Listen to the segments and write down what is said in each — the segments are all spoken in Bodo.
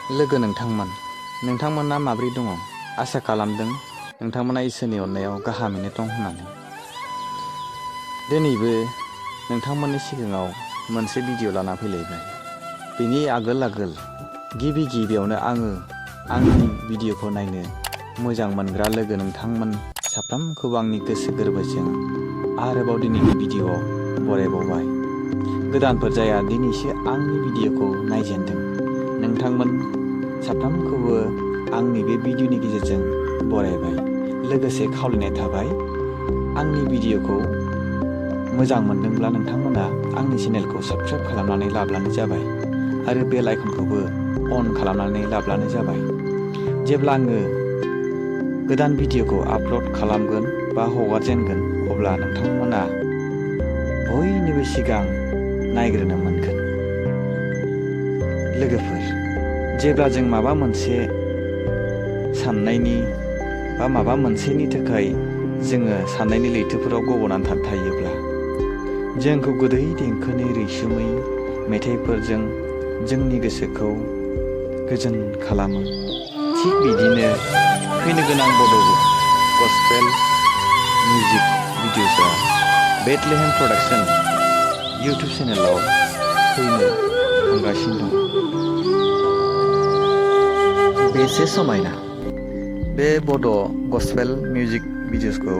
लोगो नोंथांमोना माब्रै दङ? आसा खालामदों नोंथांमोना इसोरनि अननायाव गाहामैनो दं होननानै। दिनैबो नोंथांमोननि सिगाङाव मोनसे भिडिअ लाना फैलायबाय। बेनि आगोल गिबियावनो आङो आंनि भिडिअखौ नायनो मोजां मोनग्रा लोगो नोंथांमोन साफ्रोमखौबो आंनि गोसो गोरबोजों आरोबाव दिनैनि भिडिअआव बरायबावबाय। गोदानफोर जाया दिनैसो आंनि भिडिअखौ नायजेनदों नोंथांमोन साफ्रोमखौबो आंनि बे भिडिअनि गेजेरजों बरायबाय। लोगोसे खावलायनाय थाबाय आंनि भिडिअखौ मोजां मोनदोंब्ला नोंथांमोना आंनि चेनेलखौ साबस्क्राइब खालामनानै लाब्लानो जाबाय आरो बेल आइकनखौबो अन खालामनानै लाब्लानो जाबाय। जेब्ला आङो गोदान भिडिअखौ आपल'ड खालामगोन बा हगारजेनगोन अब्ला नोंथांमोना बयनिबो सिगां नायग्रोनो मोनगोन। लोगोफोर, जेब्ला जों माबा मोनसे साननायनि बा माबा मोनसेनि थाखाय जोङो साननायनि लैथोफोराव गब'नानै थायोब्ला जोंखौ गोदै देंखोनि रैसुमै मेथाइफोरजों जोंनि गोसोखौ गोजोन खालामो। थिग बिदिनो फैनो गोनां बड' गस्पेल मिउजिक भिडिअ'सआ बेथलेहेम प्रडाक्शन इउटुब चेनेलाव फैनो थांगासिनो दं। बेसे समायना बे बड' गस्पेल मिउजिक भिडिअ'सखौ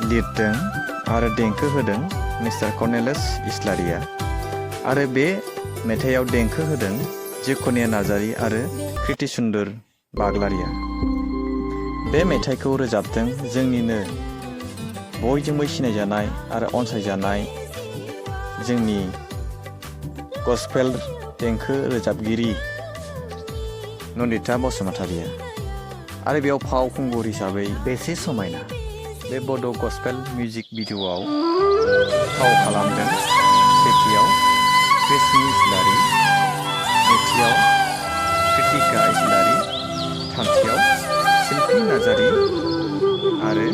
लिरदों आरो देंखो होदों मिस्टार कर्नेलियास इस्लारिया आरो बे मेथाइआव देंखो होदों जिख'निया नार्जारी आरो कृति सुन्दर बाग्लारिया। बे मेथाइखौ रोजाबदों जोंनिनो बयजोंबो सिनायजानाय आरो अनसायजानाय जोंनि गस्पेल देंखो रोजाबगिरि नन्दिता बसुमतारिया आरो बेयाव फावखुंगुर हिसाबै बेसे समायना बे बड' गस्पेल मिउजिक भिडिअ'आव फाव खालामदों। सेथियाव कृष्णि इस्लारि, नैथियाव कृतिका इस्लारि, थामथियाव शिल्पी नार्जारी आरो